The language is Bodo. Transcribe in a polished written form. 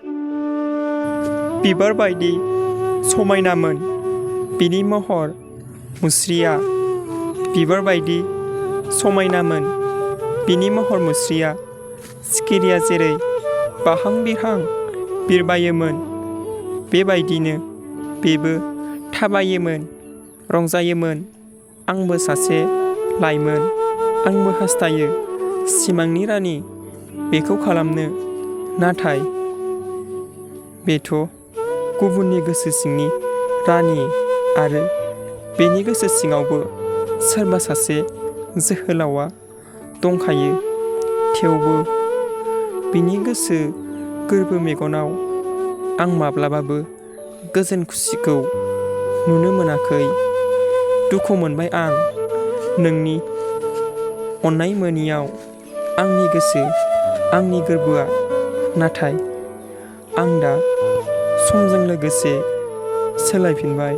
बिबार बायदि समायनामोन बिनि महर मुस्रिया। बिबार बायदि समायनामोन बिनि महर मुस्रिया। सिखिरिया जेरै बाहां बिरहां बिरबायोमोन बेबायदिनो बेबो थाबायोमोन, रंजायोमोन। आंबो सासे लाइमोन, आंबो हास्थायो सिमांनि रानि बेखौ खालामनो। नाथाय बेथ' गुबुननि गोसो सिंनि रानि आरो बेनि गोसो सिङावबो सोरबा सासे जोहोलावा दंखायो। थेवबो बिनि गोसो गोरबो मेगनाव आं माब्लाबाबो गोजोन खुसिखौ नुनो मोनाखै। दुखु मोनबाय आं नोंनि अननाय मोनियाव। आंनि गोसो, आंनि गोरबोआ। नाथाय आं दा समजों लोगोसे सोलायफिनबाय।